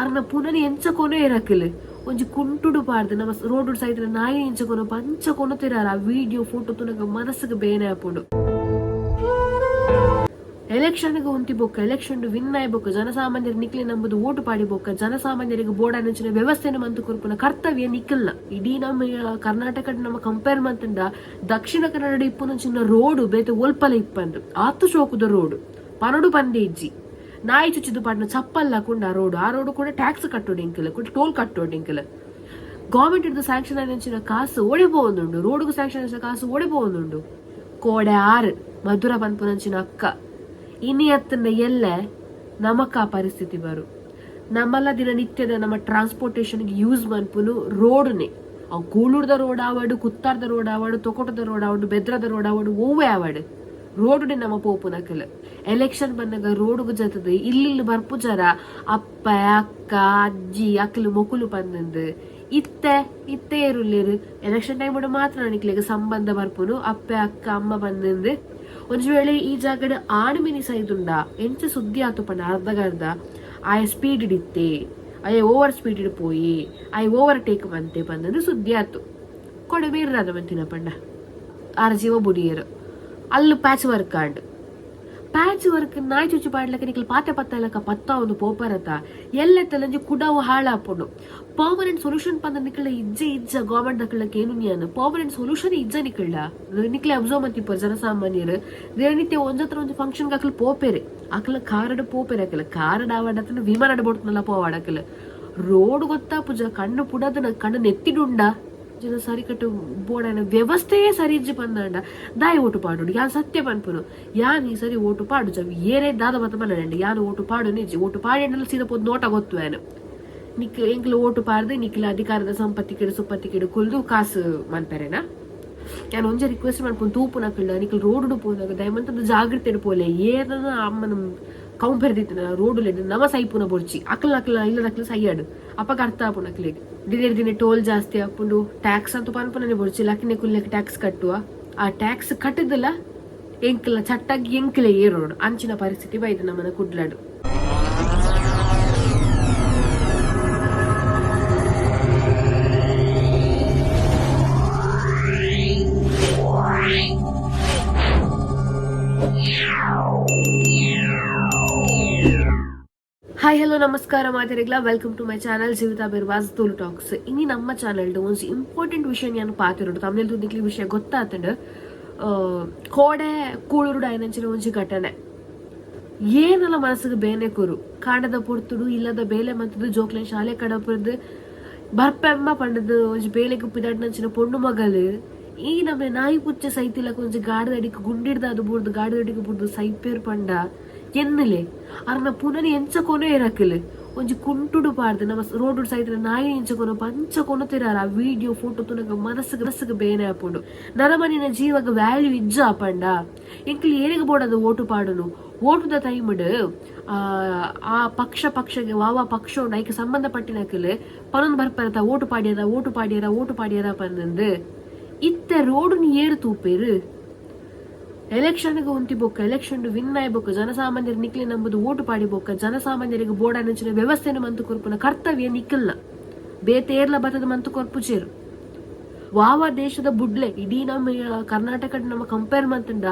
ಅರ್ನ ಪುನನಿ ಎಂಚ ಕೊನೊ ಎರಕಲ್ ಒಂಜಿ ಕುಂಟುಡು ಪಾಡ್ದ್ ನಮ ರೋಡುಡು ಸೈತಿನ ನಾಯಿ ಎಂಚ ಕೊನೊಪ ಅಂಚ ಕೊನೊತೆರ್ ಆ ವಿಡಿಯೋ ಫೋಟೋ ತೂನಗ ಮನಸ್ಸುಗ್ ಬೇನೆ ಆಪುಂಡು. ಎಲೆಕ್ಷನ್ ಗ್ ಉಂತಿ ಬೊಕ್ಕ ಎಲೆಕ್ಷನ್ ಡ್ ವಿನ್ ಆಯಿ ಬೊಕ್ಕ ಜನಸಾಮಾನ್ಯೆರ್ ನಿಕ್ಲೆನ್ ನಂಬುದು ಓಟು ಪಾಡಿ ಬೊಕ್ಕ ಜನಸಾಮಾನ್ಯೆರೆಗ್ ಬೋಡಾಯಿನಂಚಿನ ವ್ಯವಸ್ಥೆನ್ ಮಂತ್ ಕೊರ್ಪುನ ಕರ್ತವ್ಯ ನಿಕಲ್ನ. ಇಡೀ ನಮ್ಮ ಕರ್ನಾಟಕಡ್ ನಮ ಕಂಪೇರ್ ಮಂತ್ಂಡ ದಕ್ಷಿಣ ಕನ್ನಡಡ್ ಇಪ್ಪುನಂಚಿನ ರೋಡ್ ಬೇತೆ ಒಲ್ಪಲ ಇಪ್ಪಂದ್. ಆತ್ ಶೋಕುದ ರೋಡ್. ಪನೊಡು ಪಂದೇ ಇಜ್ಜಿ. ನಾಯಿ ಚುಚ್ಚಿದ್ ಪಾಡ್ನ ಚಪ್ಪಲ್ ಲಕುಂಡು ಆ ರೋಡ್. ಆ ರೋಡ್ ಕೂಡ ಟ್ಯಾಕ್ಸ್ ಕಟ್ಟೊಡು ಎಂಕುಲು ಕುಡ ಟೋಲ್ ಕಟ್ಟೊಡು ಎಂಕುಲು. ಗವರ್ಮೆಂಟ್ ರ್ದ್ ಸ್ಯಾಂಕ್ಷನ್ ಆಯಿನಂಚಿನ ಕಾಸ್ ಓಡೆ ಪೋವೊಂದುಂಡು. ರೋಡ್ ಗ್ ಸ್ಯಾಂಕ್ಷನ್ ಆಯಿನ ಕಾಸ್ ಓಡೆ ಪೋವೊಂದುಂಡು. ಕೋಡೆ ಆರ್ ಮಧುರ ಪನ್ಪುನಂಚಿನ ಅಕ್ಕ ಇನಿ ಅತ್ತ್ಂಡ ಎಲ್ಲೆ ನಮಕ್ ಆ ಪರಿಸ್ಥಿತಿ ಬರು. ನಮಲ ದಿನನಿತ್ಯದ ನಮ್ಮ ಟ್ರಾನ್ಸ್ಪೋರ್ಟೇಷನ್ ಗ್ ಯೂಸ್ ಮನ್ಪುನು ರೋಡ್ ನೆ. ಅವು ಕೂಳೂರುದ ರೋಡ್ ಆವಡ್, ಕುತ್ತಾರ್ದ ರೋಡ್ ಆವಡ್, ತೊಕೊಟದ ರೋಡ್ ಆವಡ್, ಬೆದ್ರದ ರೋಡ್ ಆವಡ್ ಒವ್ವೆ ಆವಡ್ ರೋಡ್ ಡೆ ನಮ ಪೋಪುನಕುಲು. ಎಲೆಕ್ಷನ್ ಬನ್ನಗ ರೋಡ್ ಗ್ ಜತ್ತ್ದ್ ಇಲ್ಲ್ ಇಲ್ಲ್ ಬರ್ಪುಜರ ಅಪ್ಪೆ, ಅಕ್ಕ, ಅಜ್ಜಿ ಅಕ್ಲು ಮೊಕುಲು ಪಂದ್ಂದ್. ಇತ್ತೆ ಇತ್ತೆ ಏರುಲ್ಲೆರ್ ಎಲೆಕ್ಷನ್ ಟೈಮ್ ಡ್ ಮಾತ್ರ ನಿಕ್ಲೆಗ್ ಸಂಬಂಧ ಬರ್ಪುನು ಅಪ್ಪೆ ಅಕ್ಕ ಅಮ್ಮ ಪಂದ್ಂದ್. ಒಂಜಿ ವೇಳೆ ಈ ಜಾಗಡ್ ಆಣ್ ಮಿನಿ ಸೈದುಂಡ ಎಂಚ ಸುದ್ದಿ ಆತು ಪಂಡ ಅರ್ಧಗರ್ಧ ಆಯೆ ಸ್ಪೀಡ್ ಡ್ ಇತ್ತೆ ಆಯೆ ಓವರ್ ಸ್ಪೀಡ್ ಡ್ ಪೋಯೆ ಆಯೆ ಓವರ್ ಟೇಕ್ ಮಂತೆ ಪಂದ್ಂದ್ ಸುದ್ದಿ ಆತು. ಕೋಡೆ ಮೇರ್ ದಾದ ಮಂತಿನ ಪಂಡ ಆರ್ ಜೀವ ಬುಡಿಯೆರ್. ಅಲ್ಲ್ ಪ್ಯಾಚ್ ವರ್ಕ್ ಆಂಡ್. ಪ್ಯಾಚ್ ವರ್ಕ್ ನಾಯಿ ಚುಚ್ಚು ಪಾಡ್ಲಕ ನಿಕಲ್ ಪಾತೆ ಪತ್ತಾಯಿಲಕ ಪತ್ತಾವೊಂದು ಪೋಪರತ ಎಲ್ಲೆ ತೆಲಂಜಿ ಕುಡವು ಹಾಳಾಪುಂಡು. ಪರ್ಮನೆಂಟ್ ಸೊಲ್ಯೂಷನ್ ಪಂದ್ ನಿಕಲ್ಡ ಇಜ್ಜೆ ಇಜ್ಜ ಗವರ್ಮೆಂಟ್ ದಕಲ್ಡ ಕೇನುನಿ ಯಾನ್ ಪರ್ಮನೆಂಟ್ ಸೊಲ್ಯೂಷನ್ ಇಜ್ಜ ನಿಕಲ್ಡ ನಿಕ್ಲೆ ಅಬ್ಸರ್ವ್ ಮಂತಿಪ್ಪರ್ ಜನಸಾಮಾನ್ಯೆರ್ ದಿನನಿತ್ಯ ಒಂಜತ್ರ ಒಂಜಿ ಫಂಕ್ಷನ್ ಗ್ ಅಕುಲು ಪೋಪೆರ್ ಅಕಲ್ನ ಕಾರ್ ಡ್ ಪೋಪೆರ್ ಅಕಲ್ ಕಾರ್ ಡ್ ಆವಡ್ ಅತ್ತ್ಂಡ ವಿಮಾನಡ್ ಬೋಡ್ತ್ಂಡಲ ಪೋವಡ್ ಅಕಲ್ ರೋಡ್ ಗೊತ್ತಾಪುಜ ಕಣ್ಣ್ ಪುಡದ್ ಕಣ್ಣ್ ನೆತ್ತಿಡ್ ಉಂಡ ಜನ ಸರಿಕಟ್ಟ್ ಬೋಡಾಯಿನ ವ್ಯವಸ್ಥೆಯೇ ಸರಿ ಇಜ್ಜಿ ಪಂದಾಂಡ ದಾಯೆ ಓಟು ಪಾಡೊಡು ಯಾನ್ ಸತ್ಯ ಪನ್ಪುನು ಯಾನ್ ಈ ಸರಿ ಓಟು ಪಾಡುಜ ಏರೇ ದಾದ ಮತ ಮಲ್ಲೊಡಂಡ ಯಾನ್ ಓಟು ಪಾಡುನೆ ಇಜ್ಜಿ ಓಟು ಪಾಡ್ಯಂಡಲ ಸೀದಾ ಪೋದು ನೋಟ ಗೊತ್ತು ಯಾನ್ ನಿಕ್ ಎಂಕ್ಲು ಓಟು ಪಾಡ್ದ್ ನಿಕ್ಲ ಅಧಿಕಾರದ ಸಂಪತ್ತಿಕೆಡ್ ಸುಪ್ಪತ್ತಿಕೆಡ್ ಕುಲ್ದು ಕಾಸ್ ಮನ್ಪೆರೆನಾ ಯಾನ್ ಒಂಜೆ ರಿಕ್ವೆಸ್ಟ್ ಮನ್ಪುನು ತೂಪುನಕಲ್ಡ ನಿಕ್ಲ್ ರೋಡುಡು ಪೋನಗ ದಯಮಂತುದು ಜಾಗ್ರತೆಡ್ ಪೋಲೆ ಏರ್ನ ಅಮ್ಮನ ಕೌಂಪೆರ್ದಿತ್ತಿನ ರೋಡುಲೆಡ್ ನಮ ಸೈಪುನ ಬೊರ್ಚಿ ಅಕಲ್ನ ಅಕಲ್ನ ಇಲ್ಲದಕ್ಲ್ ಸೈಯಡ್ ಅಪಗ ಅರ್ಥ ಆಪುಂಡು ಅಕ್ಲೆಗ್. ದಿನೇಡ್ ದಿನ ಟೋಲ್ ಜಾಸ್ತಿ ಆಪುಂಡು ಟ್ಯಾಕ್ಸ್ ಅಂತೂ ಪನ್ಪುನನೆ ಬೊರ್ಚಿ ಲಕ್ಕಿನೆ ಕುಲ್ಲುನೆಕ್ ಟ್ಯಾಕ್ಸ್ ಕಟ್ಟುವ ಆ ಟ್ಯಾಕ್ಸ್ ಕಟ್ಟುದುಲ ಎಂಕ್ಲ್ನ ಚಟ್ಟಗ್ ಎಂಕ್ಲೆ ಏರೊಡು ಅಂಚಿನ ಪರಿಸ್ಥಿತಿ ಬೈದ್ ನಮನ ಕುಡ್ಲಡ್. ಹಾಯ್ ಹಲೋ ನಮಸ್ಕಾರ ಮಾತೆರೆಗ್ಲಾ welcome to my channel Jeevitha Birwas Tulu talks. ಇನಿ ನಮ್ಮ ಚಾನಲ್ಡ್ ಒಂಜಿ ಇಂಪಾರ್ಟೆಂಟ್ ವಿಷಯ ಯಾನ್ ಪಾತೆರೊಡು ತಮ್ನೇಲ್ ತೂದು ನಿಕ್ಲೆಗ್ ವಿಷಯ ಗೊತ್ತಾತ್ಂಡ್. ಕೋಡೆ ಕೂಳೂರುಡು ಆಯಿನಂಚಿನ ಒಂಜಿ ಘಟನೆ ಏನಲ ಮನಸ್ಸುಗ್ ಬೇನೆ ಕೊರು ಕಾಂಡೆದ ಪೊರ್ತುಡು ಇಲ್ಲದ ಬೇಲೆ ಮಂತುದು ಜೋಕ್ಲೆನ್ ಶಾಲೆ ಕಡಪುರ್ದ್ ಬರ್ಪೆಮ್ಮ ಪಂಡುದು ಒಂಜಿ ಬೇಲೆಗ್ ಪಿದಡ್ನಂಚಿನ ಪೊಣ್ಣು ಮಗಲ್ ಈ ನಮನೆ ನಾಯಿ ಪುಚ್ಚೆ ಸೈತಿಲಕ ಒಂಜಿ ಗಾಡಿದಡಿಕ್ ಗುಂಡಿಡ್ದಾದ್ ಬೂರ್ದು ಗಾಡಿದಡಿಕ್ ಬೂರ್ದು ಸೈಪೆರ್ ಪಂಡ ಎನ್ನುಲೆ ಅರ್ನ ಪುನನ್ ಎಂಚ ಕೊನೊಯೆರ್ ಅಕುಲು ಒಂಜಿ ಕುಂಟುಡು ಪಾಡ್ದ್ ನಮ ರೋಡುಡು ಸೈತಿನ ನಾಯಿ ಎಂಚ ಕೊನೊಪ ಅಂಚ ಕೊನೊತೆರ್ ಆರ್ ಆ ವಿಡಿಯೋ ಫೋಟೋ ತೂನಗ ಮನಸ್ಗ್ ಮನಸ್ಗ್ ಬೇನೆ ಆಪುಂಡು ನರಮನಿನ ಜೀವಗ್ ವ್ಯಾಲ್ಯೂ ಇಜ್ಜಾ ಪಂಡ ಎಂಕುಲು ಏರೆಗ್ ಬೋಡಾದ್ ಓಟು ಪಾಡುನು ಓಟುದ ಟೈಮ್ ಡ್ ಆ ಪಕ್ಷ ಪಕ್ಷಗ್ ವಾ ವಾ ಪಕ್ಷ ಉಂಡು ಐಕ್ ಸಂಬಂಧ ಪಟ್ಟಿನಕುಲು ಪನೊಂದು ಬರ್ಪೆರತ ಓಟು ಪಾಡ್ಯರ ಓಟು ಪಾಡ್ಯರ ಓಟು ಪಾಡ್ಯರ ಪಂದ್ ಇತ್ತೆ ರೋಡುನು ಏರ್ ತೂಪೆರ್. ಎಲೆಕ್ಷನ್ ಗ್ ಉಂತಿ ಬೊಕ್ಕ ಎಲೆಕ್ಷನ್ ಡ್ ವಿನ್ ಆಯಿ ಬೊಕ್ಕ ಜನಸಾಮಾನ್ಯೆರ್ ನಿಕ್ಲೆನ್ ನಂಬುದು ಓಟು ಪಾಡಿ ಬೊಕ್ಕ ಜನಸಾಮಾನ್ಯೆರೆಗ್ ಬೋಡಾಯಿನಂಚಿನ ವ್ಯವಸ್ಥೆನ್ ಮಂತ್ ಕೊರ್ಪುನ ಕರ್ತವ್ಯ ನಿಕಲ್ನ. ಬೇತೆ ಏರ್ಲ ಬತ್ತ್ದ್ ಮಂತ್ ಕೊರ್ಪುಜೆರ್. ವಾ ವಾ ದೇಶದ ಬುಡ್ಲೆ ಇಡೀ ನಮ್ಮ ಕರ್ನಾಟಕಡ್ ನಮ ಕಂಪೇರ್ ಮಂತ್ಂಡ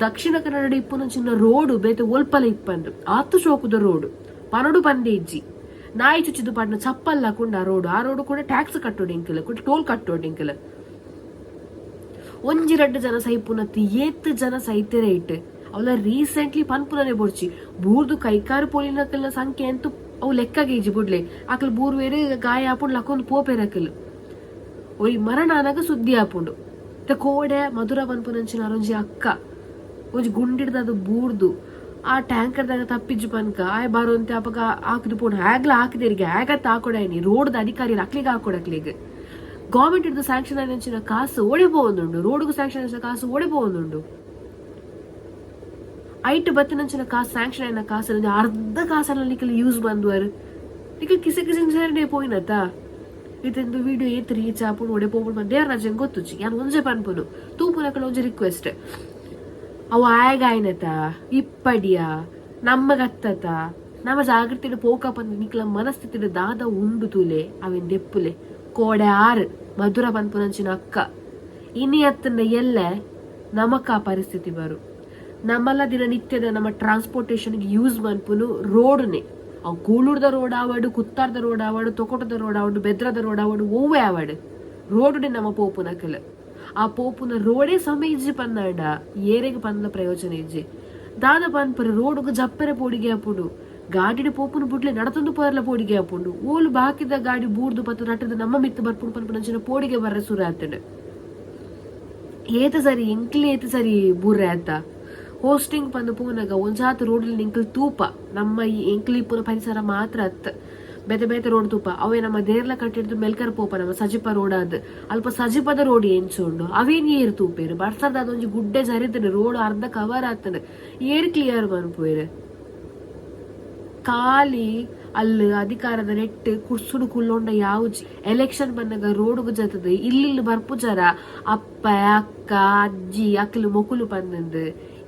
ದಕ್ಷಿಣ ಕನ್ನಡಡ್ ಇಪ್ಪುನಂಚಿನ ರೋಡ್ ಬೇತೆ ಒಲ್ಪಲ ಇಪ್ಪಂದ್. ಆತ್ ಶೋಕುದ ರೋಡ್. ಪನೊಡು ಪಂದೇ ಇಜ್ಜಿ. ನಾಯಿ ಚುಚ್ಚಿದ್ ಪಾಡ್ನ ಚಪ್ಪಲ್ ಲಕುಂಡು ಆ ರೋಡ್. ಆ ರೋಡ್ ಕೂಡ ಟ್ಯಾಕ್ಸ್ ಕಟ್ಟೊಡು ಎಂಕುಲು ಟೋಲ್ ಕಟ್ಟೊಡು ಎಂಕುಲು. ಒಂಜಿ ರಡ್ಡ್ ಜನ ಸೈಪುನತ್ತ್ ಏತ್ ಜನ ಸೈತೆರೆ ಇಟ್ ಅವ್ಲ ರೀಸೆಂಟ್ಲಿ ಪನ್ಪುನನೆ ಬೊಡ್ಚಿ ಬೂರ್ದು ಕೈಕಾರ್ ಪೋಲಿನಕಲ್ನ ಸಂಖ್ಯೆ ಅಂತೂ ಅವು ಲೆಕ್ಕಗೆ ಇಜ್ಜಿ ಬುಡ್ಲೆ ಅಕುಲು ಬೂರ್ವೆರ್ ಗಾಯ ಆಪುಂಡು ಲಕೊಂದು ಪೋಪೆರ್ ಅಕುಲು ಒರಿ ಮರಣ ಆನಗ ಸುದ್ದಿ ಆಪುಂಡು ಇತ್ತೆ ಕೋಡೆ ಮಧುರ ಪನ್ಪುನಂಚಿನ ಅರೊಂಜಿ ಅಕ್ಕ ಒಂಜಿ ಗುಂಡಿಡ್ದಾದ್ ಬೂರ್ದು ಆ ಟ್ಯಾಂಕರ್ದಾಗ ತಪ್ಪಿಜ್ಜು ಪನ್ಕ ಆಯೆ ಬರೊಂತೆ ಅಪಗ ಆಕ್ದ್ ಪೋಂಡು ಆಗ್ಲ ಆಕ್ದೆರ್ಗೆ ಆಗತ್ತ ಆಕೊಡಾಯಿನಿ ರೋಡ್ದ ಅಧಿಕಾರಿಲು ಅಕ್ಲೆಗ್ ಆಕೊಡು ಅಕ್ಲೆಗ್ ಗವರ್ಮೆಂಟ್ ಡ್ದ್ ಸ್ಯಾಂಕ್ಷನ್ ಆಯಿನಂಚಿನ ಕಾಸ್ ಓಡೆ ಪೋವೊಂದುಂಡು ರೋಡ್ಗ್ ಸ್ಯಾಂಕ್ಷನ್ ಆಯಿನ ಕಾಸ್ ಓಡೆ ಪೋವೊಂದುಂಡು ಐಟ್ ಬತ್ತಿನಂಚಿನ ಕಾಸ್ ಸ್ಯಾಂಕ್ಷನ್ ಆಯಿನ ಕಾಸ್ ಅರ್ಧ ಕಾಸನ್ನ ನಿಕಲ್ ಯೂಸ್ ಬಂದ್ವರ್ ನಿಕಲ್ ಕಿಸೆ ಕಿಸೆ ಸೇರ್ನೆ ಪೋಯಿನತ ಇತ್ತೆಂದು ವಿಡಿಯೋ ಏತ್ ರೀಚ್ ಆಪುಂಡು ಒಡೆ ಪೋಪುಂಡು ಪಂದ್ ದೇವರಾಜನ್ ಗೊತ್ತುಜ್ಜಿ ಯಾನ್ ಒಂಜೆ ಪನ್ಪುನು ತೂಪುನಕಲ್ ಒಂಜಿ ರಿಕ್ವೆಸ್ಟ್ ಅವು ಆಯಗಾಯಿನತ ಇಪ್ಪಡಿಯ ನಮ್ಮಗತ್ತತ ನಮ ಜಾಗೃತಿಡ್ ಪೋಕ ಪಂದ್ ನಿಕ್ಲ ಮನಸ್ಥಿತಿಡ್ ದಾದ ಉಂಡು ತೂಲೆ, ಅವೆನ್ ದೆಪ್ಪುಲೆ. ಕೋಡೆ ಆರ್ ಮಧುರ ಪನ್ಪುನಂಚಿನ ಅಕ್ಕ ಇನಿ ಅತ್ತಂಡ ಎಲ್ಲೆ ನಮಕ್ ಆ ಪರಿಸ್ಥಿತಿ ಬರು. ನಮಲ ದಿನನಿತ್ಯದ ನಮ್ಮ ಟ್ರಾನ್ಸ್ಪೋರ್ಟೇಷನ್ ಯೂಸ್ ಮನ್ಪುನು ರೋಡ್ನೆ. ಅವು ಕೂಳೂರ್ದ ರೋಡ್ ಆವಡ್, ಕುತ್ತಾರ್ದ ರೋಡ್ ಆವಡ್, ತೊಕೊಟದ ರೋಡ್ ಆವಡ್, ಬೆದ್ರದ ರೋಡ್ ಆವಡ್, ಒವ್ವೇ ಆವಡ್, ರೋಡುಡೆ ನಮ ಪೋಪುನಕಲ್. ಆ ಪೋಪುನ ರೋಡೇ ಸಮ ಇಜ್ಜಿ ಪಂದಾಂಡ ಏರೆಗ್ ಪಂದ ಪ್ರಯೋಜನ ಇಜ್ಜಿ. ದಾದ ಪನ್ಪುರ, ರೋಡುಗು ಜಪ್ಪೆರೆ ಪೋಡಿಗೆ ಆಪುಂಡು. ಗಾಡಿಡ್ ಪೋಪುನು ಬುಡ್ಲೆ, ನಡತೊಂದು ಪೋಯರ್ಲ ಪೋಡಿಗೆ ಆಪುಂಡು. ಓಲು ಬಾಕಿದ ಗಾಡಿ ಬೂರ್ದು ಪತ್ತು ನಟ್ಟದ ನಮ್ಮ ಮಿತ್ತ್ ಬರ್ಪುಂಡು ಪನ್ಪುನಂಚಿನ ಪೋಡಿಗೆ ಬರ್ರೆ ಸುರು ಆತ್ಂಡ್. ಏತ ಸರಿ ಎಂಕ್ಲೆ ಏತ ಸರಿ ಬೂರ್ರೆ ಆತ. ಹೋಸ್ಟಿಂಗ್ ಪಂದ್ ಪೋನಗ ಒಂಜಾತ್ ರೋಡ್ ಎಂಕುಲು ತೂಪ. ನಮ್ಮ ಈ ಎಂಕ್ಲು ಇಪ್ಪುನ ಪರಿಸರ ಮಾತ್ರ ಅತ್, ಬೇತೆ ಬೇತೆ ರೋಡ್ ತೂಪ. ಅವೇ ನಮ್ಮ ದೇರ್ಲ ಕಟ್ಟಿಡ್ದು ಮೆಲ್ಕರ್ ಪೋಪ ನಮ್ಮ ಸಜಿಪ ರೋಡ್ ಆದ್. ಅಲ್ಪ ಸಜಿಪದ ರೋಡ್ ಎಂಚ ಉಂಡು ಅವೇನ್ ಏರ್ ತೂಪೇರು? ಬರ್ಸದ ಅದೊಂಜಿ ಗುಡ್ಡೆ ಜರಿತುಂಡು, ರೋಡ್ ಅರ್ಧ ಕವರ್ ಆತುಂಡು, ಏರ್ ಕ್ಲಿಯರ್ ಮನ್ಪುವೆರ್? ಖಾಲಿ ಅಲ್ಲು ಅಧಿಕಾರದ ನೆಟ್ ಕುರ್ಸುಡು ಕುಲ್ಲೊಂಡ ಯಾವುಜಿ. ಎಲೆಕ್ಷನ್ ಬನ್ನಗ ರೋಡುಗು ಜತದು ಇಲ್ಲಿಲ್ಲು ಬರ್ಪುಜರ ಅಪ್ಪ ಅಕ್ಕ ಅಜ್ಜಿ ಅಕ್ಲು ಮೊಕುಲು ಪಂದಂದು.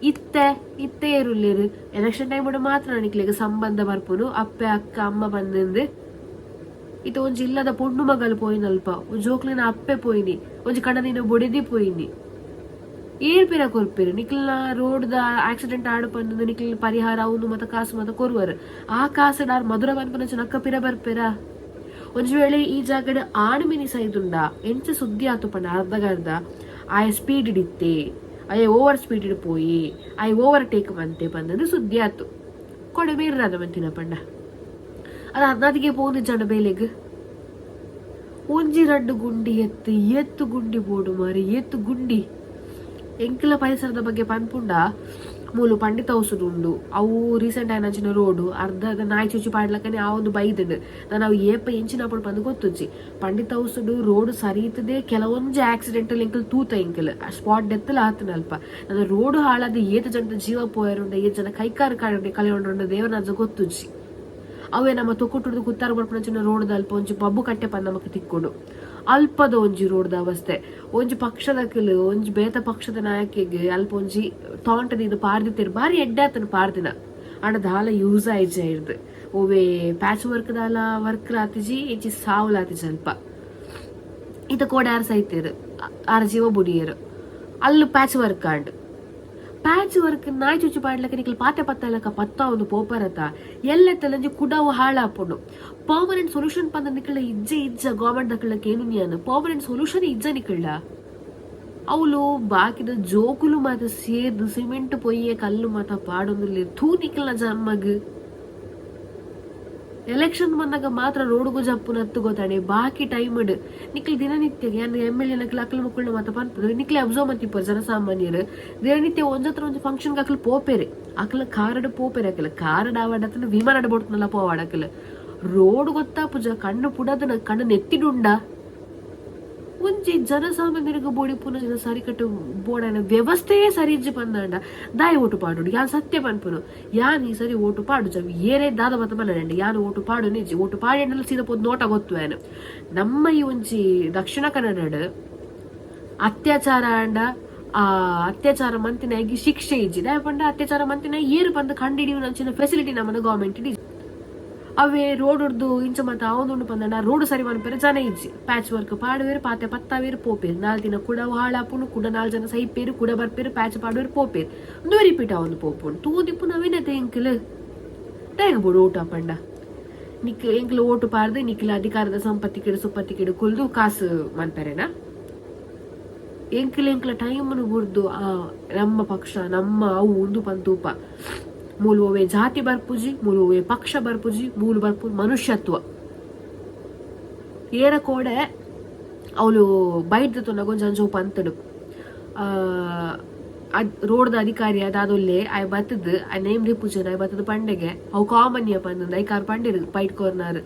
ಇತ್ತೆ ಇತ್ತೆ ಏರುಲ್ಲೇರು? ಎಲೆಕ್ಷನ್ ಟೈಮ್ ಮಾತ್ರ ನಿಕ್ಲೆಗ್ ಸಂಬಂಧ ಬರ್ಪುನು ಅಪ್ಪೆ ಅಕ್ಕ ಅಮ್ಮ ಬಂದಂದು. ಇತ್ತೆ ಒಂಜಿ ಇಲ್ಲದ ಪೊಣ್ಣು ಮಗಲು ಪೋಯಿನಲ್ಪ, ಒಂಜಿ ಜೋಕ್ಲೆನ ಅಪ್ಪೆ ಪೋಯಿನಿ, ಒಂಜಿ ಕಣದಿನ ಬೊಡೆದಿ ಪೋಯಿನಿ, ಏರ್ ಪಿರ ಕೊರ್ಪೆರ್? ನಿಕ್ಲ್ನ ರೋಡ್ ದ ಆಕ್ಸಿಡೆಂಟ್ ಆಡ್ ಪಂದ್ ನಿಕ್ಲ್ ಪರಿಹಾರ ಅವುಂದು ಮತ ಕಾಸು ಮತ ಕೊರುವರು. ಆ ಕಾಸುಡ್ ಆರ್ ಮಧುರ ಪನ್ಪುನಂಚ ನಕ್ಕ ಪಿರ ಬರ್ಪೆರಾ? ಒಂಜಿ ವೇಳೆ ಈ ಜಾಗಡ್ ಆಣ್ ಮಿನಿ ಸೈದುಂಡ ಎಂಚ ಸುದ್ದಿ ಆತು ಪಂಡ ಅರ್ಧಗರ್ಧ ಆಯೆ ಸ್ಪೀಡ್ ಇತ್ತೆ, ಆಯೆ ಓವರ್ ಸ್ಪೀಡ್ ಪೋಯಿ, ಆಯೆ ಓವರ್ ಟೇಕ್ ಮಂತೆ ಪಂದ್ ಸುದ್ದಿ ಆತು. ಕೊಡೆ ಮೇರ್ರಾದ ಮಂತಿನ ಪಂಡ ಅದು ಅರ್ಧಾದಿಗೆ ಪೋಂದಿಜ್ಜಂಡ ಬೇಲೆಗ್. ಒಂಜಿ ರಡ್ಡ್ ಗುಂಡಿ ಎತ್ತು ಎತ್ತು ಗುಂಡಿ ಬೋಡು ಮಾರಿ ಎತ್ತು ಗುಂಡಿ. ಎಂಕಲ ಪರಿಸರದ ಬಗ್ಗೆ ಪನ್ಪುಂಡ ಮೂಲು ಪಂಡಿತ ಔಸುಡು ಉಂಡು. ಅವು ರೀಸೆಂಟ್ ಆಯಿನಂಚಿನ ರೋಡು ಅರ್ಧದ ನಾಯಿ ಚುಚ್ಚು ಪಾಡ್ಲಕ್ಕನೆ ಆ ಒಂದು ಬೈದುಂಡು. ನಾನು ಅವು ಏಪ ಎಂಚಿನ ಅಪ್ಪಡು ಪಂದ್ ಗೊತ್ತುಜ್ಜಿ. ಪಂಡಿತ ಔಸುಡು ರೋಡ್ ಸರಿ ಇತ್ತದೆ. ಕೆಲವೊಂಜಿ ಆಕ್ಸಿಡೆಂಟ್ ಎಂಕಲ್ ತೂತ, ಎಂಕಲ್ ಸ್ಪಾಟ್ ಡೆತ್ ಆತನ ಅಲ್ಪ. ನನ್ನ ರೋಡ್ ಹಾಳಾದ ಏತ ಜನದ ಜೀವ ಪೋಯರುಂಡ, ಏತ್ ಜನ ಕೈಕಾರು ಕಳೆಯೊಂಡುಂಡ ದೇವನಾಜ ಗೊತ್ತುಜ್ಜಿ. ಅವೇ ನಮ್ಮ ತೊಕ್ಕುಟುಡ್ದು ಕುತ್ತಾರು ಬರ್ಪುನಂಚಿನ ರೋಡ್ ಅಲ್ಪ ಒಂಜಿ ಬಬ್ಬು ಕಟ್ಟೆ ಪಂದ್ ನಮಕ್ ತಿಕ್ಕೊಡು. ಅಲ್ಪದ ಒಂಜಿ ರೋಡ್ದ ಅವಸ್ಥೆ. ಒಂಜಿ ಪಕ್ಷದಕಲು ಒಂಜಿ ಬೇತ ಪಕ್ಷದ ನಾಯಕಿಗೆ ಅಲ್ಪ ಒಂಜಿ ತಾಂಟದ ಇದು ಪಾರ್ದಿತ್ತೇರು, ಬಾರಿ ಎಡ್ಡೆ ಆತನ ಪಾರ್ದಿನ. ಆಂಡ ದಾಲ ಯೂಸ್ ಆಯ್ಜ ಇರ್ದು. ಒವೇ ಪ್ಯಾಚ್ ವರ್ಕ್ ದಾಲ ವರ್ಕ್ ಲಾತಿಜಿ, ಇಂಚಿ ಸಾವು ಲಾತಿಜಿ ಅಲ್ಪ. ಇತ ಕೋಡೆ ಆರ್ ಸೈತೇರು, ಆರ್ ಜೀವ ಬುಡಿಯರು. ಅಲ್ಲು ಪ್ಯಾಚ್ ವರ್ಕ್ ಆಂಡ್. ಪ್ಯಾಚ್ ವರ್ಕ್ ನಾಯಿ ಚುಚ್ಚು ಪಾಡ್ಲಕ್ಕ ನಿಕಲ್ ಪಾತೆ ಪತ್ತಲಕ್ಕ ಪತ್ತ ಒಂದು ಪೋಪರತ ಎಲ್ಲ ತಲಂಜಿ ಕುಡವು ಹಾಳಾಪುಂಡು. ಪರ್ಮನೆಂಟ್ ಸೊಲ್ಯೂಷನ್ ಪಂದ ನಿಕಲ ಇಜ್ಜೆ ಇಜ್ಜ ಗವರ್ಮೆಂಟ್ ದಕ್ಕಳಕ್ಕೆ ಏನು ನಿಯನ್ ಪರ್ಮನೆಂಟ್ ಸೊಲ್ಯೂಷನ್ ಇಜ್ಜ ನಿಕಳ್ಳ. ಅವಳು ಬಾಕಿದ ಜೋಕುಲು ಮಾತ ಸೇರ್ದು ಸಿಮೆಂಟ್ ಪೊಯ್ಯೆ ಕಲ್ಲು ಮಾತ ಪಾಡೊಂದುಲ್ಲೆರ್. ಥೂ ನಿಕಲ್ನ ಜನ್ಮಗ್. ಎಲೆಕ್ಷನ್ ಬಂದಾಗ ಮಾತ್ರ ರೋಡ್ಗು ಜಪ್ಪುನತ್ತು ಗೊತ್ತಾಣೆ, ಬಾಕಿ ಟೈಮ್ ನಿಕ್ಲ್ ದಿನನಿತ್ಯ ಯಾನ್ ಎಮ್ ಎಲ್ ಎ ನಕ್ಲು ಅಕ್ಲು ಮುಕ್ಕುಳ್ನ ಮಾತ ಪನ್ಪುನು. ನಿಕ್ಲೆ ಅಬ್ಸರ್ವ್ ಮಂತಿಪ್ಪರ್ ಜನಸಾಮಾನ್ಯರು ದಿನನಿತ್ಯ ಒಂಜತ್ರ ಒಂಜಿ ಫಂಕ್ಷನ್ ಅಕ್ಲು ಪೋಪೆರೆ, ಅಕ್ಲ ಕಾರಡ್ ಪೋಪೆರೆ. ಅಕ್ಲ ಕಾರಡ್ ಆವಡತನ ವಿಮಾನಡ್ ಬೋಡ್ತನಲ್ಲ ಪೋವಾಡ. ಅಕ್ಲ ರೋಡ್ ಗೊತ್ತಾಪುಜ, ಕಣ್ಣು ಪುಡದನ ಕಣ್ಣು ನೆತ್ತಿಡುಂಡ. ಒಂಜಿ ಜನಸಾಮಾನ್ಯರಿಗೆ ಬೋಡಿಪುನ ಜನ ಸರಿಕಟ್ಟು ಬೋಡಾಯಿನ ವ್ಯವಸ್ಥೆಯೇ ಸರಿ ಇಜ್ಜಿ ಪಂದಾಂಡ ದಾಯಿ ಓಟು ಪಾಡುಡು? ಯಾನ್ ಸತ್ಯ ಪನ್ಪುನು, ಯಾನ್ ಈ ಸರಿ ಓಟು ಪಾಡು ಜ. ಏರೇ ದಾದ ಮತ ಮಲ್ಲಂడి, ಯಾನ್ ಓಟು ಪಾಡು ನಿಜ್ಜಿ. ಓಟು ಪಾಡಿಂಡಲ ಸೀದಾ ಪೋದು ನೋಟ ಗೊತ್ತು. ಯಾನ್ ನಮ್ಮ ಈ ಒಂಜಿ ದಕ್ಷಿಣ ಕನ್ನಡಡ್ ಅತ್ಯಾಚಾರ ಆಂಡ ಆ ಅತ್ಯಾಚಾರ ಮಂತಿನಾಗಿ ಶಿಕ್ಷೆ ಇಜ್ಜಿ. ದಾಯ ಪಂಡ ಅತ್ಯಾಚಾರ ಮಂತಿನ ಏರು ಪಂದ್ ಕಂಡು ಹಿಡಿಯುವ ಫೆಸಿಲಿಟಿ ನಮ್ಮನ ಗವರ್ಮೆಂಟ್ ಇಜ್ಜಿ. ಅವೇ ರೋಡ್ ಉರ್ದು ಇಂಚ ಮಾತ ಅವನುಂಡು ಪಂದಂಡ ರೋಡ್ ಸರಿ ಮನ್ಪೆರೆ ಜನ ಇಜ್ಜಿ. ಪ್ಯಾಚ್ ವರ್ಕ್ ಪಾಡುವೆರು, ಪಾತೆ ಪತ್ತಾವೇರು, ಪೋಪೇರು. ನಾಲ್ ದಿನ ಕುಡ ಹಾಳಾಪುಂಡು, ಕುಡ ನಾಲ್ ಜನ ಸೈಪೇರು, ಕುಡ ಬರ್ಪೇರು, ಪ್ಯಾಚ್ ಪಾಡುವೆರು, ಪೋಪೇರು. ಒಂದು ರಿಪೀಟ್ ಅವನು ಪೋಪುಂಡು. ತೂದಿಪ್ಪು ನವೀನತೆ ಎಂಕಲ್ ದಾಯಗ ಬೋಡು ಓಟು ಪಂಡ? ನಿಕ್ ಎಂಕಲ್ ಓಟು ಪಾರ್ದು ನಿಕ್ಲ ಅಧಿಕಾರದ ಸಂಪತ್ತಿ ಕಿಡು ಸುಪ್ಪತ್ತಿ ಕಿಡು ಕುಲ್ದು ಕಾಸು ಮನ್ಪೆರೆನಾ? ಎಂಕಲ್ ಎಂಕಲ ಟೈಮ್ನು ಬುರ್ದು ಆ ನಮ್ಮ ಪಕ್ಷ ನಮ್ಮ ಅವು ಉಂದು ಪಂತೂಪ. ಮೂಲು ಒವೆ ಜಾತಿ ಬರ್ಪುಜಿ, ಮೂಲು ಒವೆ ಪಕ್ಷ ಬರ್ಪುಜಿ, ಮೂಲು ಬರ್ಪು ಮನುಷ್ಯತ್ವ. ಏರ ಕೋಡೆ ಅವಳು ಬೈಟ್ ತೊನ್ನಗ ಒಂಜಿ ಅಂಜೋ ಪಂತಡು ರೋಡ್ದ ಅಧಿಕಾರಿ ಅದಾದೊಲ್ಲೆ ಆಯ್ ಬತ್ತದ್ ಆ ನೇಮ್ ದಿಪ್ಪುಜನ. ಆಯ್ ಬತ್ತದ ಪಂಡೆಗೆ ಅವು ಕಾಮನ್ ಪಂದ್ ಐಕಾರ್ ಪಂಡಿರು ಬೈಟ್ ಕೋರ್ನಾರ್.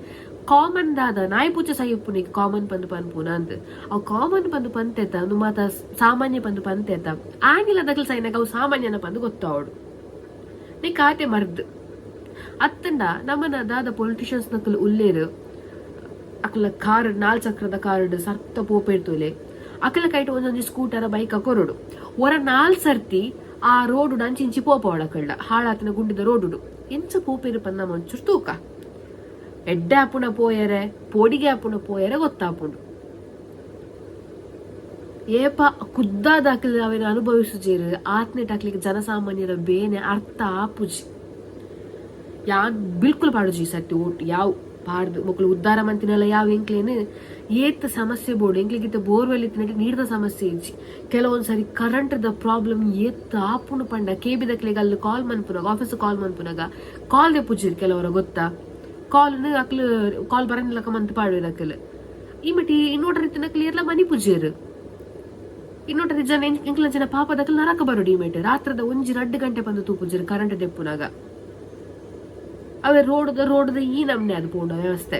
ಕಾಮನ್ ದಾದ? ನಾಯಿ ಪೂಜೆ ಸೈಪುನಿಗೆ ಕಾಮನ್ ಪಂದ್ ಪನ್ಪುನ ಅಂದ್. ಅವು ಕಾಮನ್ ಪಂದ್ ಪಂತೆತ್ತ ಅಂದು ಮಾತ ಸಾಮಾನ್ಯ ಪಂದ್ ಪಂತೆತ್ತ. ಆಂಗಿಲ ದಕಲ್ ಸೈನಾಗ ಅವು ಸಾಮಾನ್ಯನ ಪಂದ್ ಗೊತ್ತಾವಡು. ನೀ ಕಾತೆ ಮರ್ದ್ ಅತ್ತಂಡ ನಮ್ಮನ ದಾದ ಪೊಲಿಟಿಷಿಯನ್ಸ್ ನಕಲು ಉಲ್ಲೇರು, ಅಕ್ಲ ಕಾರ್ ನಾಲ್ ಚಕ್ರದ ಕಾರ್ ಸರ್ತ ಪೋಪೇರ್ತುಲೆ. ಅಕಲ ಕೈಟ್ ಒಂದೊಂಜಿ ಸ್ಕೂಟರ್ ಬೈಕ್ ಕೊರಡು. ಒರ ನಾಲ್ ಸರ್ತಿ ಆ ರೋಡು ಅಂಚಿಂಚಿ ಪೋಪವಳ ಕಳ್ಳ ಹಾಳಾತನ ಗುಂಡಿದ ರೋಡುಡು ಎಂಚ ಪೋಪೆರ್ ಪಂದ್ ನಮ ಒಂಚೂರು ತೂಕ. ಎಡ್ಡೆ ಆಪುಂಡ ಪೋಯೆರೆ, ಪೋಡಿಗೆ ಆಪುಂಡ ಪೋಯೆರೆ ಗೊತ್ತಾಪುಂಡು. ಏಪ ಖುದ್ದಾದ್ ಅಕ್ಲ್ ಅವೆನ್ ಅನುಭವಿಸುಜೆರ್ ಆತ್ನೆಟ್ ಅಕ್ಲೆಗ್ ಜನಸಾಮಾನ್ಯರ ಬೇನೆ ಅರ್ಥ ಆಪುಜಿ. ಯಾನ್ ಬಿಲ್ಕುಲ್ ಪಾಡುಜಿ ಈ ಸರ್ತಿ ಓಟ್ ಯಾವ್ ಪಾಡ್ದ್ ಮೊಕುಲು ಉದ್ದಾರ ಮಂತಿನಲ ಯಾವ್ ಎಂಕ್ಲೆನ್ ಏತ್ ಸಮಸ್ಯೆ ಬೋಡು ಎಂಕ್ಲೆಗ್ ಇತ್ತೆ ಬೋರ್ವೆಲ್ ಇತ್ತಿನೆಟ್ ನೀರ್ದ ಸಮಸ್ಯೆ ಇಜ್ಜಿ ಕೆಲವೊಂದ್ ಸರಿ ಕರೆಂಟ್ ದ ಪ್ರಾಬ್ಲಮ್ ಏತ್ ಆಪುಂಡು ಪಂಡ ಕೆ ಬಿ ದಕ್ಲೆಗ್ ಅಲ್ಲ್ ಕಾಲ್ ಮನ್ಪುನಗ ಆಫೀಸ್ ಕಾಲ್ ಮನ್ಪುನಗ ಕಾಲ್ ದೆಪ್ಪುಜೆರ್ ಕೆಲವೊರ ಗೊತ್ತಾ ಕಾಲ್ ನ್ ಅಕ್ಲ್ ಕಾಲ್ ಬರಂದಿಲಕ ಮಂತ್ ಪಾಡುವೆರ್ ಅಕ್ಲ್ ಈ ಮಟ್ಟಿ ಇನ್ವರ್ಟರ್ ಇತ್ತಿನಕ್ಲ್ ಏರ್ಲ ಮನಿಪುಜೆರ್ ಇನ್ವರ್ಟರ್ ಇಜ್ಜಂಡ ಎಂಕ್ಲಂಚಿನ ಪಾಪದಕ್ಲ್ ನರಕ ಬರೊಡು ಈ ಮೈಟ್ ರಾತ್ರೆದ ಒಂಜಿ ರಡ್ಡ್ ಗಂಟೆ ಪಂದ್ ತೂಪುಜೆರ್ ಕರೆಂಟ್ ದೆಪ್ಪುನಗ. ಅವೆ ರೋಡ್ದ ರೋಡ್ದ ಈ ನಮ್ನೆ ಆದ್ ಪೋಂಡು ವ್ಯವಸ್ಥೆ.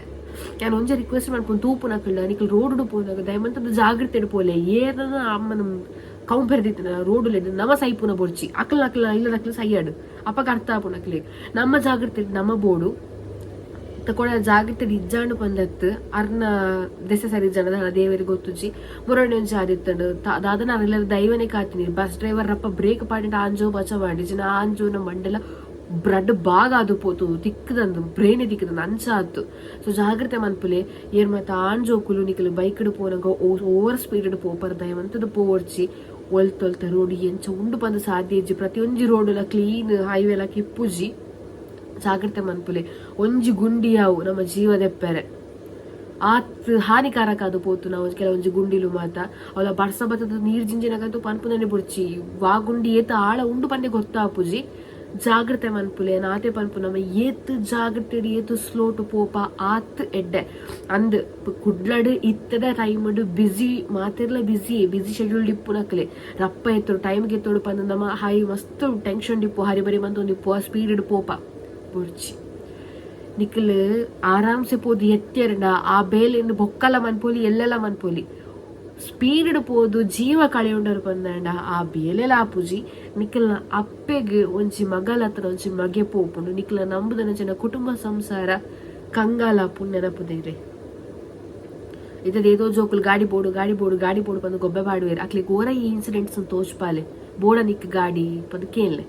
ಯಾನ್ ಒಂಜೆ ರಿಕ್ವೆಸ್ಟ್ ಮನ್ಪುನು ತೂಪುನಕಲ್ಡ ನಿಕುಲು ರೋಡುಡು ಪೋನಗ ದಯಮಂತುದು ಜಾಗ್ರತೆಡ್ ಪೋಲೆ ಏರ್ನ ಅಮ್ಮನ ಕೌಂಪೆರೆ ದಿತ್ತ್ಂಡ ರೋಡುಲೆಡ್ ನಮ ಸೈಪುನ ಬೊರ್ಚಿ ಅಕಲ್ನ ಅಕಲ್ನ ಇಲ್ಲದಕ್ಲು ಸೈಯಡ್ ಅಪಗ ಅರ್ಥ ಆಪುಂಡು ಅಕ್ಲೆಗ್ ನಮ್ಮ ಜಾಗ್ರತೆಡ್ ನಮ ಬೋಡು ತಕೊಳ ಜಾಗ್ರತೆಡ್ ಇಜ್ಜಾಂಡ್ ಪಂದತ್ತ್ ಅರ್ನ ದೆಸೆ ಸರಿ ಇಜ್ಜಾಂಡ ದಾದ ದೇವೆರ್ ಗೊತ್ತುಜ್ಜಿ ಮುರನಿ ಒಂಜಿ ಆದಿತ್ತ್ಂಡ್ ದಾದನ ಅರ್ ಇಲ್ಲದ ದೈವನೆ ಕಾತಿನಿ ಬಸ್ ಡ್ರೈವರ್ ರಪ್ಪ ಬ್ರೇಕ್ ಪಾಡಿಂಡ ಆಂಜೋವು ಬಚಾವ್ ಆಂಡ್ ಇಜ್ಜಿಂಡ ಆ ಆಂಜೋವುನ ಮಂಡೆಲ ಬ್ರಡ್ ಭಾಗ ಆದ್ ಪೋತು ತಿಕ್ಕ್ದಂದ್ ಬ್ರೈನ್ ತಿಕ್ಕ್ದಂದ್ ಅಂಚ ಆತು ಸೊ ಜಾಗ್ರತೆ ಮನ್ಪುಲೆ ಏರ್ ಮಾತ ಆಣ್ ಜೋಕುಲು ನಿಕುಲು ಬೈಕ್ ಡ್ ಪೋನಗ ಓವರ್ ಸ್ಪೀಡ್ ಡ್ ಪೋಪರ್ ದಯಮಂತುದು ಪೋವೊಡ್ಚಿ ಒಲ್ತೊಲ್ತ ರೋಡ್ ಎಂಚ ಉಂಡು ಪಂದ್ ಸಾಧ್ಯ ಇಜ್ಜಿ ಪ್ರತಿಯೊಂಜಿ ರೋಡ್ ಲ ಕ್ಲೀನ್ ಹೈವೇ ಲಕ ಇಪ್ಪುಜಿ ಜಾಗ್ರತೆ ಮನ್ಪುಲೆ ಒಂಜಿ ಗುಂಡಿ ಯಾವು ನಮ್ಮ ಜೀವ ದೆಪ್ಪೆರೆ ಆತ್ ಹಾನಿಕಾರಕ ಆದ್ ಪೋತುನ ಕೆಲವೊಂಜಿ ಗುಂಡಿಲು ಮಾತ ಅವ್ಲ ಬರ್ಸ ಬತ್ತುದು ನೀರ್ ಜಿಂಜಿನಗಂತೂ ಪನ್ಪುನನೆ ಬೊಡ್ಚಿ ವಾ ಗುಂಡಿ ಏತ್ ಆಳ ಉಂಡು ಪಂದೆ ಗೊತ್ತಾಪುಜಿ ಜಾಗ್ರತೆ ಮನ್ಪುಲೆ ಯಾನ್ ಆತೆ ಪನ್ಪುನು ನಮ ಏತ್ ಜಾಗ್ರತೆಡ್ ಏತ್ ಸ್ಲೋಟ್ ಪೋಪ ಆತ್ ಎಡ್ಡೆ ಅಂದ್ ಕುಡ್ಲಡ್ ಇತ್ತೆದ ಟೈಮ್ ಡ್ ಬ್ಯುಸಿ ಮಾತೆರ್ಲ ಬ್ಯುಸಿಯೇ ಬ್ಯುಸಿ ಶೆಡ್ಯೂಲ್ ಡ್ ಇಪ್ಪುನಕ್ಲೆ ರಪ್ಪ ಎತ್ತೊಡು ಟೈಮ್ ಗ್ ಎತ್ತೊಡು ಪಂದ್ ನಮ ಹೈ ಮಸ್ತ್ ಟೆನ್ಷನ್ ಡ್ ಇಪ್ಪುವ ಹರಿಬರಿ ಮಂತೊಂದು ಇಪ್ಪುವ ಸ್ಪೀಡ್ ಡ್ ಪೋಪ ಬೊಡ್ಚಿ ನಿಕ್ಲ್ ಆರಾಮ್ಸೆ ಪೋದು ಎತ್ಯರ್ಂಡ ಆ ಬೇಲೆನ್ ಬೊಕ್ಕಲ ಮನ್ಪೊಲಿ ಎಲ್ಲೆಲ ಮನ್ಪೊಲಿ. ಸ್ಪೀಡ್ ಡ್ ಪೋದು ಜೀವ ಕಳೆಯೊಂಡರ್ ಪಂದಾಂಡ ಆ ಬೇಲೆಲ ಆಪುಜಿ. ನಿಕಲ್ನ ಅಪ್ಪೆಗ್ ಒಂಜಿ ಮಗಲ್ ಅತ್ತ್ಂಡ ಒಂಜಿ ಮಗೆ ಪೋಪುಂಡು. ನಿಕ್ಲ್ನ ನಂಬುದನಂಚಿನ ಕುಟುಂಬ ಸಂಸಾರ ಕಂಗಾಲ್ ಆಪುಂಡು ನೆನಪು ದೀಲೆ. ಇತ್ತೆ ಏತೋ ಜೋಕುಲು ಗಾಡಿ ಬೋಡು ಗಾಡಿ ಬೋಡು ಗಾಡಿ ಬೋಡು ಪಂದ್ ಗೊಬ್ಬೆ ಪಾಡುವೆರ್. ಅಕ್ಲೆಗ್ ಒರ ಈ ಇನ್ಸಿಡೆಂಟ್ಸ್ ನ್ ತೋಜ್ಪಾಲೆ. ಬೋಡ ನಿಕ್ಕ್ ಗಾಡಿ ಪಂದ್ ಕೇನ್ಲೆ.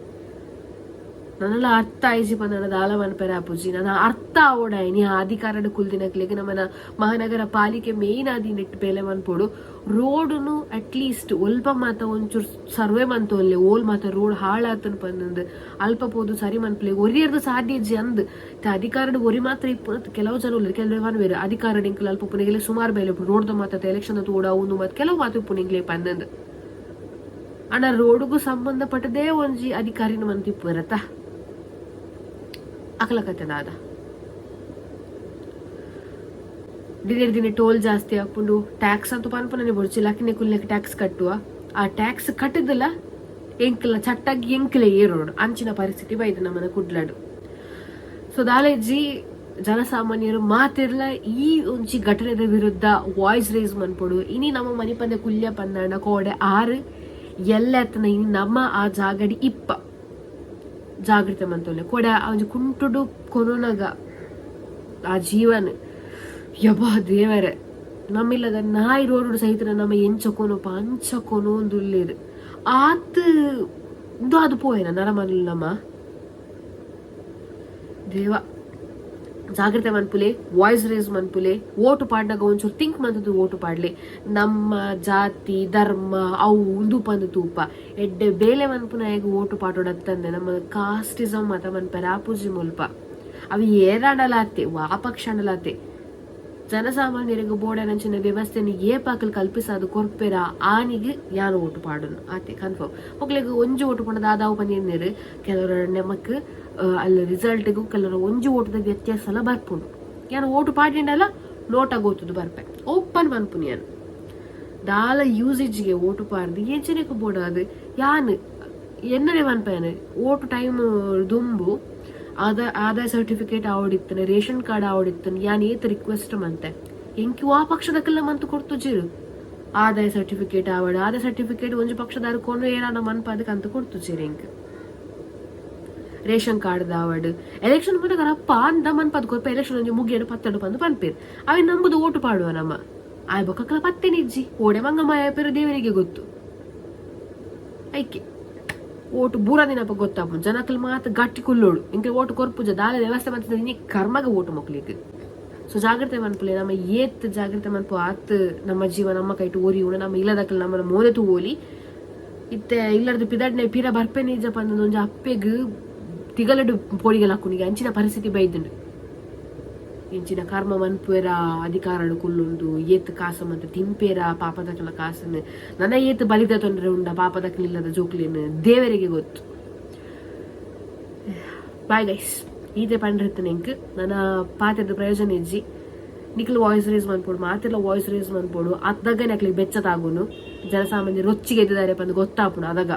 ನನಲ ಅರ್ಥ ಆಯಿಜಿ ಪಂಡ ದಾಲ ಮನ್ಪೆರೆ ಆಪುಜಿ. ನನ ಅರ್ಥ ಆವೊಡಾಯಿನಿ ಆ ಅಧಿಕಾರಡ್ ಕುಲ್ದಿನಕ್ಲೆಗ್ ನಮನ ಮಹಾನಗರ ಪಾಲಿಕೆ ಮೇನ್ ಆದ್ ಈ ನೆಟ್ಟ್ ಬೇಲೆ ಮನ್ಪೊಡು. ರೋಡುನು ಅಟ್ಲೀಸ್ಟ್ ಒಲ್ಪ ಮಾತ ಒಂಚೂರು ಸರ್ವೆ ಮಂತೊನ್ಲೆ ಓಲ್ ಮಾತ ರೋಡ್ ಹಾಳಾತ್ಂಡ್ ಪಂದ್ ಅಲ್ಪ ಪೋದು ಸರಿ ಮನ್ಪುಲೆ. ಒರಿಯರ್ದ್ ಸಾಧ್ಯ ಇಜ್ಜಿ ಅಂದ್. ಇತ್ತೆ ಅಧಿಕಾರಡ್ ಒರಿ ಮಾತ್ರ ಇಪ್ಪುನ ಕೆಲವು ಜನ ಉಲ್ಲೆರ್ ಕೆಲವೆರ್ ಪನ್ಪೆರ್ ಅಧಿಕಾರಡ್ ಎಂಕುಲು ಅಲ್ಪ ಉಪ್ಪುನ ಸುಮಾರ್ ಬೇಲೆ ಉಪ್ಪುಂಡು ರೋಡ್ ದ ಮಾತ ಎಲೆಕ್ಷನ್ ದ ತೂವೊಡು ಅವು ಉಂದು ಮಾತ ಕೆಲವು ಮಾತ ಉಪ್ಪುಂಡು ಎಂಕ್ಲೆಗ್ ಪಂದ್. ಆಂಡ ರೋಡುಗು ಸಂಬಂಧ ಪಟ್ಟದೇ ಒಂಜಿ ಅಧಿಕಾರಿನ ಮಂತ್ ಇಪ್ಪುವೆರತ್ತ ಅಕಲ ಕತೆ ದಾದ ದಿನೇ ದಿನ ಟೋಲ್ ಜಾಸ್ತಿ ಆಪುಂಡು ಟ್ಯಾಕ್ಸ್ ಅಂತೂ ಪನ್ಪುನನೆ ಬೊಡ್ಚಿ ಲಕ್ಕಿನೆ ಕುಲ್ಲೆಗ್ ಟ್ಯಾಕ್ಸ್ ಕಟ್ಟುವ ಆ ಟ್ಯಾಕ್ಸ್ ಕಟ್ಟುದಲ ಎಂಕ್ಲ ಚಟ್ಟಾಗಿ ಎಂಕ್ಲೆ ಏರೋಡು ಅಂಚಿನ ಪರಿಸ್ಥಿತಿ ಬೈದು ನಮ್ಮನ ಕುಡ್ಲಡ್ ಸೊ ದಾಲ ಇಜ್ಜಿ ಜನಸಾಮಾನ್ಯರು ಮಾತೆರ್ಲ ಈ ಒಂಜಿ ಘಟನೆದ ವಿರುದ್ಧ ವಾಯ್ಸ್ ರೈಸ್ ಮನ್ಪೊಡು. ಇನಿ ನಮ ಮನಿಪಂದೆ ಕುಲ್ಯ ಪಂದಾಂಡ ಕೋಡೆ ಆರ್ ಎಲ್ಲೆ ಅತ್ತ್ಂಡ ಇನಿ ನಮ ಆ ಜಾಗಡ್ ಇಪ್ಪ. ಜಾಗ್ರತೆ ಮಂತೊನ್ಲೆ. ಕೋಡೆ ಆ ಒಂಜಿ ಕುಂಟುಡು ಕೊನೊನಗ ಆ ಜೀವನ್ ಯಬ್ಬಾ ದೇವೆರೆ ನಮ್ಮಿಲ್ಲದ ನಾಯಿ ರೋಡುಡು ಸಹಿತ ನಮ ಎಂಚ ಕೊನೊಪ ಅಂಚ ಕೊನೊಂದುಲ್ಲೆರ್. ಆತ್ ಉಂದು ಆದ್ ಪೋಯೆನ ನರಮಾನಿಲು ನಮ. ದೇವ ಜಾಗ್ರತೆ ಮನ್ಪುಲೆ ವಾಯ್ಸ್ ರೇಸ್ ಮನ್ಪುಲೆ ಓಟು ಪಾಡ್ನಗ ಒಂಚೂರು ಥಿಂಕ್ ಮಂತುದು ಓಟು ಪಾಡ್ಲೆ ನಮ್ಮ ಜಾತಿ ಧರ್ಮ ಅವು ಉಂದು ಪಂದ್ ತೂಪ ಎಡ್ಡೆ ಬೇಲೆ ಮನ್ಪುನಾಯಗ್ ಓಟು ಪಾಡೊಡು ಅತ್ತಂದೆ ನಮ್ಮ ಕಾಸ್ಟಿಸಮ್ ಮಾತ ಮನ್ಪೆರೆ ಆಪುಜಿ ಮುಲ್ಪ ಅವು ಏರಾಂಡಲ ಅತ್ತೆ ವಾ ಪಕ್ಷ ಆಂಡಲ ಅತ್ತೆ ಜನಸಾಮಾನ್ಯೆರೆಗ್ ಬೋಡಾಯಿನಂಚಿನ ವ್ಯವಸ್ಥೆನ್ ಏಪ ಅಕುಲು ಕಲ್ಪಿಸಾದ್ ಕೊರ್ಪೆರಾ ಆನಿಗ್ ಯಾನ್ ಓಟು ಪಾಡುನು ಆತೆ ಕನ್ಫರ್ಮ್. ಮೊಕ್ಲೆಗ್ ಒಂಜಿ ಓಟು ಪಂಡ ದಾದ ಆವು ಪಂದ್ ಎನ್ನೆರ್. ಕೆಲವೊರ ನಮಕ್ ಅಲ್ ರಿಸಲ್ಟ್ ಗ್ ಕೆಲವೊರ ಒಂಜಿ ಓಟುದ ವ್ಯತ್ಯಾಸಲಾ ಬರ್ಪುಂಡು. ಯಾನ್ ಓಟು ಪಾಡ್ಯೆಂಡಲ ನೋಟಾಗ್ ಒತ್ತುದು ಬರ್ಪೆ. ಓಪನ್ ಪನ್ಪುನಿ ಯಾನ್. ದಾಲ ಯೂಸ್ ಇಜ್ಜಿಗೆ ಓಟು ಪಾಡ್ದ್ ಎಂಚನೆಕ್ ಬೋಡಾದ್ ಯಾನ್ ಎನ್ನನೆ ಪನ್ಪೆ ಯಾನ್ ಓಟು ಟೈಮ್ ದುಂಬು ಆದಾಯ ಸರ್ಟಿಫಿಕೇಟ್ ಆವೊಡಿತ್ತ್ಂಡ್, ರೇಷನ್ ಕಾರ್ಡ್ ಆವೊಡಿತ್ತ್ಂಡ್ ಯಾನ್ ಏತ್ ರಿಕ್ವೆಸ್ಟ್ ಮಂತೆ. ಎಂಕ್ ವಾ ಪಕ್ಷದಕಲ್ಲ ಮಂತ್ ಕೊರ್ತುಜೆರ್. ಆದಾಯ ಸರ್ಟಿಫಿಕೇಟ್ ಆವಡ್, ಆದಾಯ ಸರ್ಟಿಫಿಕೇಟ್ ಒಂಜಿ ಪಕ್ಷದಾರ್ ಕೊನೊ ಏರಾಂಡ ಮನ್ಪಾದ್ ಕಂತ್ ಕೊರ್ತುಜೆರ್ ಎಂಕ್. ರೇಷನ್ ಕಾರ್ಡ್ ದ ಆವಡ್, ಎಲೆಕ್ಷನ್ ಬನ್ನಗ ರಪ್ಪ ಅಂದ ಮನ್ಪಾದ್ ಕೊರ್ಪೆ ಎಲೆಕ್ಷನ್ ಒಂಜಿ ಮುಗಿಯಡ್ ಪತ್ತಡ್ ಪಂದ್ ಪನ್ಪೆರ್. ಅವೆನ್ ನಂಬುದು ಓಟು ಪಾಡುವ ನಮ. ಆಯ್ ಬೊಕ್ಕ ಅಕಲ್ನ ಪತ್ತೆನೆ ಇಜ್ಜಿ. ಓಡೆ ಮಂಗಮಾಯ ಆಪೆರ್ ದೇವೆರೆಗೆ ಗೊತ್ತು. ಐಕೆ. ಓಟು ಬೂರಂದಿನಪ ಗೊತ್ತಾಪುಂಡು. ಜನಕುಲು ಮಾತ ಗಟ್ಟಿ ಕುಲ್ಲೋಡು, ಎಂಕುಲು ಓಟು ಕೊರ್ಪುಜ, ದಾಲ ವ್ಯವಸ್ಥೆ ಮಂತಿನ ಇನಿ ಕರ್ಮಗ ಓಟು ಮೊಕ್ಲೆಗ್. ಸೊ ಜಾಗ್ರತೆ ಮನ್ಪುಲೆ. ನಮ್ಮ ಏತ್ ಜಾಗ್ರತೆ ಮನ್ಪು ಆತ್ ನಮ್ಮ ಜೀವ ನಮ್ಮ ಕೈಟ್ ಒರಿಯುಂಡು. ನಮ್ಮ ಇಲ್ಲದಕುಲು ನಮ್ಮನ ಮೋನೆ ತೂವೊಲಿ. ಇತ್ತೆ ಇಲ್ಲರ್ದು ಪಿದಡ್ನೆ ಪಿರ ಬರ್ಪೆನೆ ಇಜ್ಜ ಪಂದ್ ಒಂಜಿ ಅಪ್ಪೆಗ್ ತಿಗಲೆಡ್ ಪೋಡಿಗೆ ಲಕ್ಕುನಿಗೆ ಅಂಚಿನ ಪರಿಸ್ಥಿತಿ ಬೈದ್ಂಡ್. ಇಂಚಿನ ಕರ್ಮ ಮನ್ಪುವೆರ ಅಧಿಕಾರಡ್ ಕುಲ್ಲುಂದು? ಏತ್ ಕಾಸ ಮಂತ್ ತಿನ್ಪೇರ ಪಾಪದಕಲ್ನ ಕಾಸನ್? ನನ ಏತ್ ಬಲಿ ದೆತೊನ್ರೆ ಉಂಡ ಪಾಪದಕಲ್ ಇಲ್ಲದ ಜೋಕ್ಲೆನ್? ದೇವೆರೆಗೆ ಗೊತ್ತು. Bye guys. ಈತೆ ಪಂಡ್ರಿತ್ತನೆ ಎಂಕ್. ನನ ಪಾತೆರ್ದ್ ಪ್ರಯೋಜನ ಇಜ್ಜಿ. ನಿಕ್ಲು ವಾಯ್ಸ್ ರೇಸ್ ಮನ್ಪೊಡು, ಮಾತೆರ್ಲ ವಾಯ್ಸ್ ರೇಸ್ ಮನ್ಪೊಡು. ಅತ್ದಗನೆ ಅಕ್ಲೆಗ್ ಬೆಚ್ಚ ತಾಗುನು. ಜನಸಾಮಾನ್ಯೆರ್ ರೊಚ್ಚಿಗೆ ಎದ್ದುದಾರೆ ಪಂದ್ ಗೊತ್ತಾಪುಂಡು ಅದಗ.